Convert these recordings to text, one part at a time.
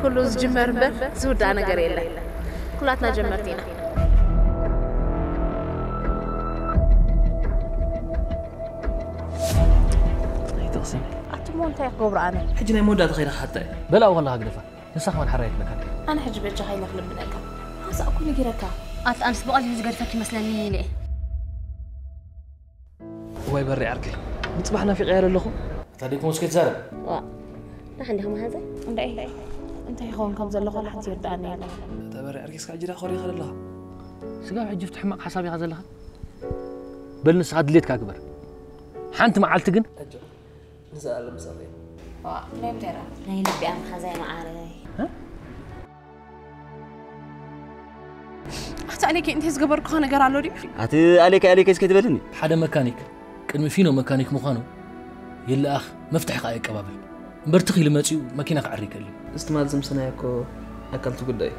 ኩሉ ዝጅመር እምበር ዝውዳእ ነገር የለን። ኩላትና ጀመርቲ ኢና። ኣይትቕስን። ኣቱሞ እንታይ ክገብሩ ኣነ? ሕጂ ናይ መወዳእታ ከይዳ ክሓታ እየ። በላኡ ከለኻ ግደፋ። ንሳ ከማን ሓራይ ትብለካ። ኣነ ሕጂ በጃኻ ኢለ ክልምነካ። ሓንሳእ እኮ ነጊረካ። ኣታ ኣንስ ብቐሊሉ ዝገድፈክ ይመስለኒ ኢለ እየ። እዋይ በሪ ዓርከይ፣ ንጽባሕ ናፊቐያ ዘለኹ። ኣታ ደይኮንስ ከይትዛረብ። ዋ ዳሕን ዲኻ መሓዘ? እንዳይ እንታይ ይኸውን ከም ዘሎ ኮላ ሓንቲ ይርዳእኒ የለን። እታ በሪ ዓርከይ እስካ ጅዳ ኮሪኻ ዘለኻ። ስጋብ ሕጂ ፍትሒ ሕማቕ ሓሳብ ኢኻ ዘለኻ። በል ንስኻ ድሌትካ ግበር። ሓንቲ መዓልቲ ግን ንዘኣለም ጸለይ ዋ ናይ ምንታይ ራ ናይ ልቢያ መሓዛይ መዓረይ። ኣታ ኣሌኬ እንታይ ዝገበርኩኻ ነገር ኣሎ ድዩ? ኣቲ ኣሌኬ ኣሌኬ እስከ ትበልኒ። ሓደ መካኒክ ቅድሚ ፊኖ መካኒክ ምዃኑ ይለኣኽ፣ መፍትሒ ከኣ የቀባብል። እምበር ትኽ ኢሉ መጺኡ መኪና ክዓሪ ይክእል እዩ። እዚ ትማል ዝምስናዮ እኮ ኣካልቲ ጉዳይ እዩ።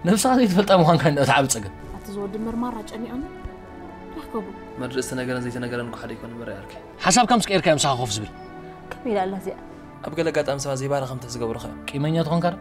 ነብስኻ ዘይትፈልጣ ምዃንካ እንዳ ተዓቢ ጸገም። ኣቲ ዝወዲ መርማራ ጨኒዖም ዳሕከቡ መድረስ ተነገረን ዘይተነገረን እኮ ሓደ ይኮን እምበር ያርኪ። ሓሳብካ ምስ ቀየርካዮ ምሳኻ ኮፍ ዝብል። ከመይ ኢላ ኣላ እዚኣ? ኣብ ገለ ኣጋጣሚ ሰባት ዘይባህሪ ከምተ ዝገብሩኻ እዮም። ቂመኛ ትኾንካ ዶ?